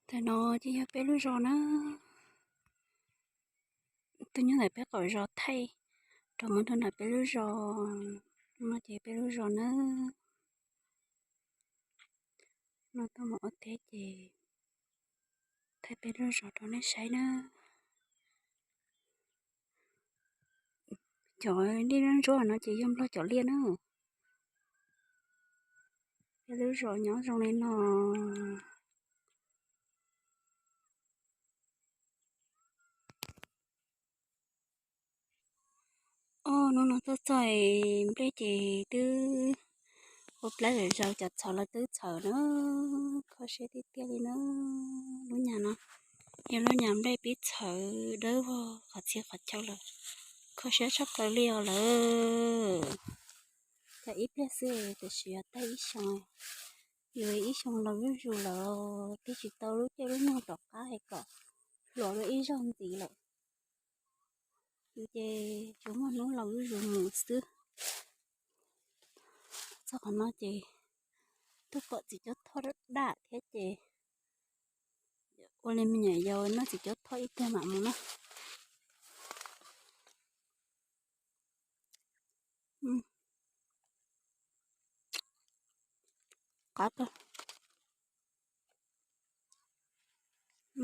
Ntawm no ces yog peb lub zos na. Tuaj nyob ntawm peb qaum zos thaij rau mus rau ntawm peb lub zos. No ces peb lub zos na. No tuaj mus ua teb ces thaij peb lub zos rau nej saib na. Cov liaj ntsuab no ces yog Nplog cov liaj na. Peb lub zos nyob zoo li no. Hnub no tuaj txog nplej ces twb ua plab zom zaws, cov txhawv los twb txhawv na. Kho siab tiag tiag li na. Lub nyam no yog lub nyam nplej pib txhawv dawb vog qhov txhia qhov chaw lawm. Kho siab tshaj plaws li os lawm. Cas ib pliag xwb tiam sis yog tag ib xyoo, yus ib xyoo laus zuj zus lawm, twb tsis tau lub caij lub nyoog tom qab es kom hluas dua ib zaug ntxiv lawm. Yus ces tsuas muaj hnub laus zuj zus mus xwb. Txog qhov no ces twb pom txiv cuab thoj daj thiab ces ua li me nyuam yaus noj txiv cuab thoj ib pliag mam mus na. Qab kawg.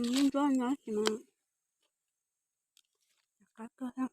Nyob nyob tsis mas qab kawg thiab.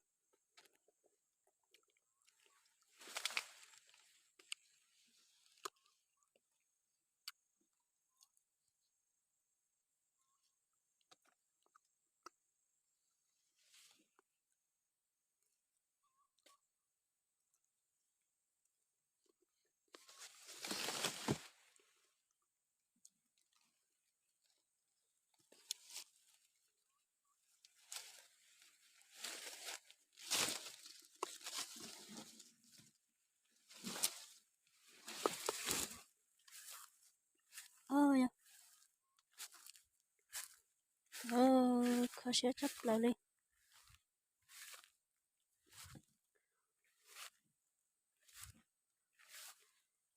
Kho siab tshaj plaws li.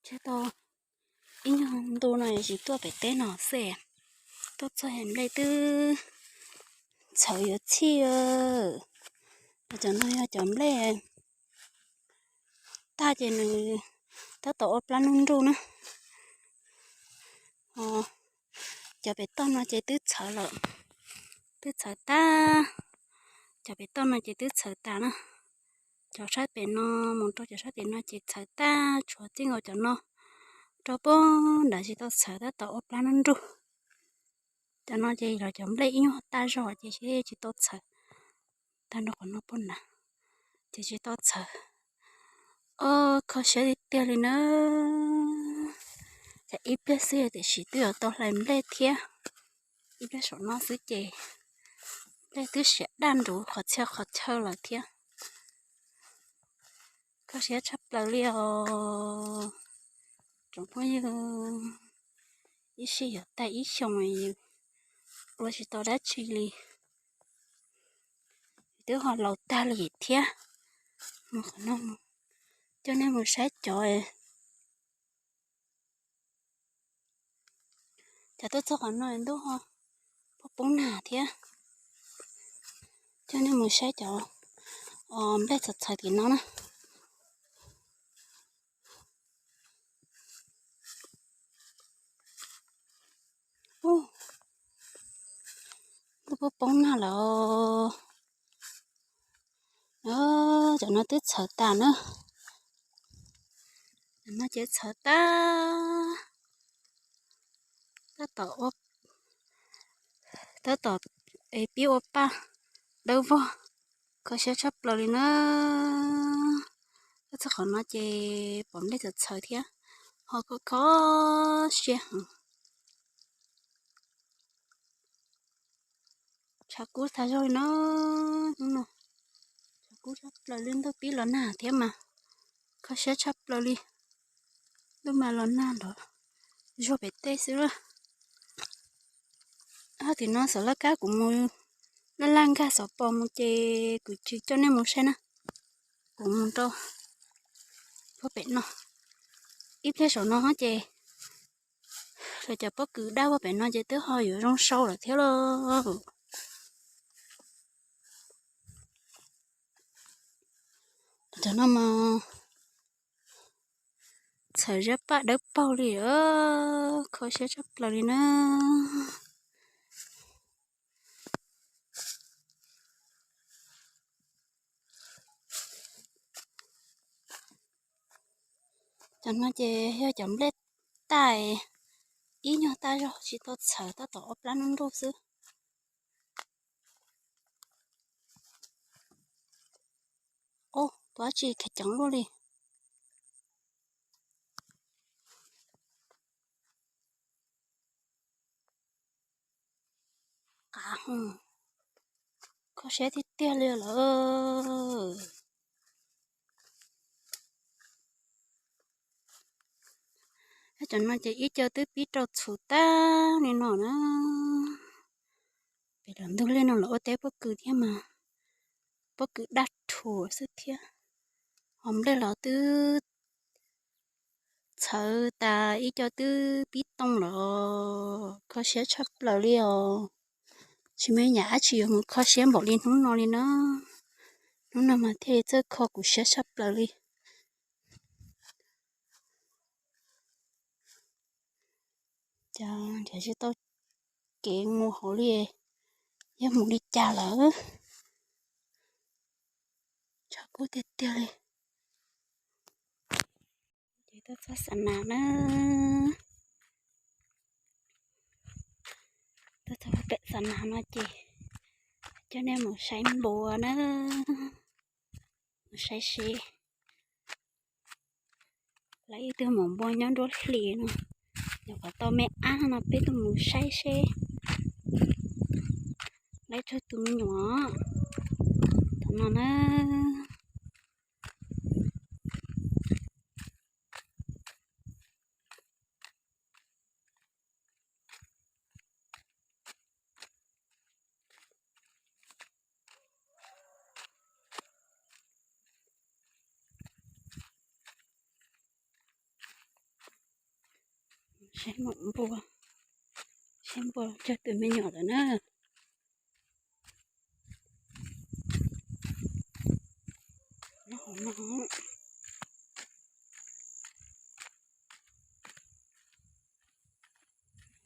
Tseg tau ib nyuag ntu no tsis tuaj pem teb no xwb, tuaj txog nplej twb txhawv yuav txhij. Cov no yog cov nplej tag ces nws tab tom ua plab nruj nruj na. Cov pem toj no ces twb txhawv lawm, twb txhawv tag. Cov pem toj no ces twb txhawv tas na. Cov sab pem no mus rau cov sab tim no ces txhawv tag, tshuav txij nkaus cov no rau pem nrad tsis tau txhawv, tab tom ua plab nruj nruj. Cov no ces los cov nplej ib nyuag tag zog ces tsis tau txhawv, tag nrho qhov no pem nrad ces tsis tau txhawv. Os, kho siab tiag tiag li na. Ces ib pliag xwb tiam sis twb yuav tau hlais nplej thiab. Ib pliag saum no xwb ces nplej twb siav daj nruj qhov txhia qhov chaw lawm thiab. Kho siab tshaj plaws li os tsoom phooj ywg. Ib sij yuav tag ib xyoos ua tsis tau dab tsi li, twb ho laus tag li thiab. Mus qhov no, coj nej mus saib cov, cov tuaj txog qhov no ntuj ho poob poob nag thiab. Coj nej mus saib cov nplej txhawv txhawv tim no na. Ntuj poob poob nag lawm. Cov no twb txhawv tas na. Cov no ces txhawv tas, tab tom, tab tom pib ua paj dawb vog. Kho siab tshaj plaws li na. Tuaj txog qhov no ces pom nplej txhawv txhawv thiab, ho kho kho siab heev. Tshav kub tag zog li no, hnub no tshav kub tshaj plaws li, ntuj pib los nag thiab mas kho siab tshaj plaws li. Ntuj mas los nag nrov zuag pem teb xwb na. Ho tim no xov laj kab kuv mus laj laj nkag xov pos mus ces kuv tsis coj nej mus saib na. Kuv mus rau puag pem no, ib pliag saum no ces Thaum cov pob kws daj ua pem no ces twb ho yuav zoo sau lawm thiab lauj. Cov no mas txhawv zaj paj dawb paug li, kho siab tshaj plaws li na. Cov no ces yog cov nplej taj, ib nyuag taj zog tsis tau txhawv, tab tom ob plab nruj nruj xwb. Ub, tus dab tsi khev ceev luaj li. Qav, kho siab tiag tiag li lawm. Cov no ces ib co twb pib rau txhuv tag li no na. Pem lawv ntug li no lawv ua teb pob kws thiab mas, pob kws daj rhuav xwb thiab. Ho nplej los twb txhawv tas, ib co twb pib tooj lawm, kho siab tshaj plaws li os. Tsis muaj ib yam dab tsi yuav mus kho siab npaum li hnub no li na. Hnub no mas thiaj li txawj kho kuv siab tshaj plaws li. Cas nrhiav tsis tau kev mus hauv li, yog mus li cas lawm. Tshav kub tiag tiag li. Ces tuaj txog xav nas na, tuaj txog pem xav nas no ces coj nej mus saib npua na, mus saib seb lawv ib tug maum npua nyob nruab hlis no, yog qhov tau me ab no peb tuaj mus saib seb lawv tsawg tus me nyuam. Thaum no na, saib maum npua, saib npua tsawg tus me nyuam lawm na. Nyob hauv no,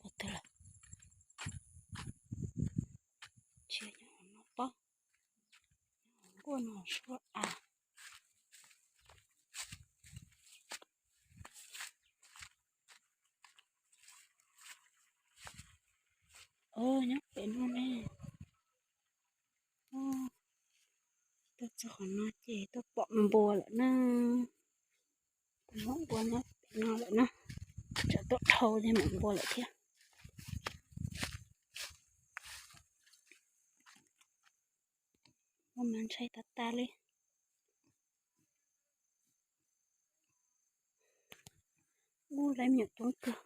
ua twg lawm? Tsis nyob hauv no pob, nyob hauv nkuaj no suab av. Os, nyob pem no ne. Tuaj txog qhov no ces tuaj pom npua lawm na. Maum npua nyob pem no lawm na. Tsam tuaj dhau ces maum npua lawm thiab. Ua mas ntshai tas tas li. Ub, lawv me nyuam coob kawg.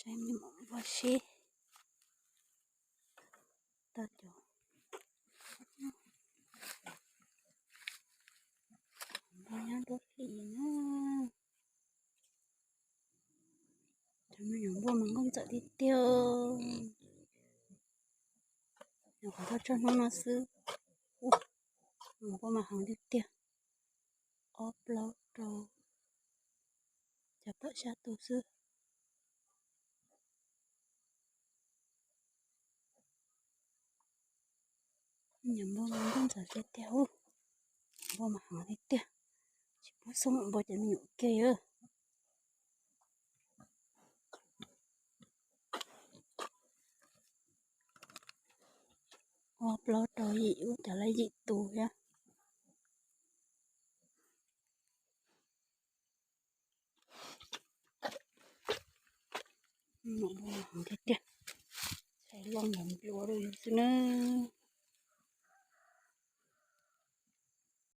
Saib me nyuam npua seb tau cov npua nyob nruab hlis na. Cov me nyuam npua mas nkauj ntxawm tiag tiag. Nyuam qhuav tuaj txog hnub no xwb, nyuam npua mas heev tiag tiag. Ob plaub rau, cov pom xya tus xwb. Nyuam npua mas nkauj ntxawm tiag tiag ub. Npua mas heev tiag tiag. Tsis pub xub maum npua cov me nyuam kiag. Ob plaub rau yim ub, cov lawv yim tus thiab. Tiag tiag, saib loj nplua nplua rau yus xwb nawb.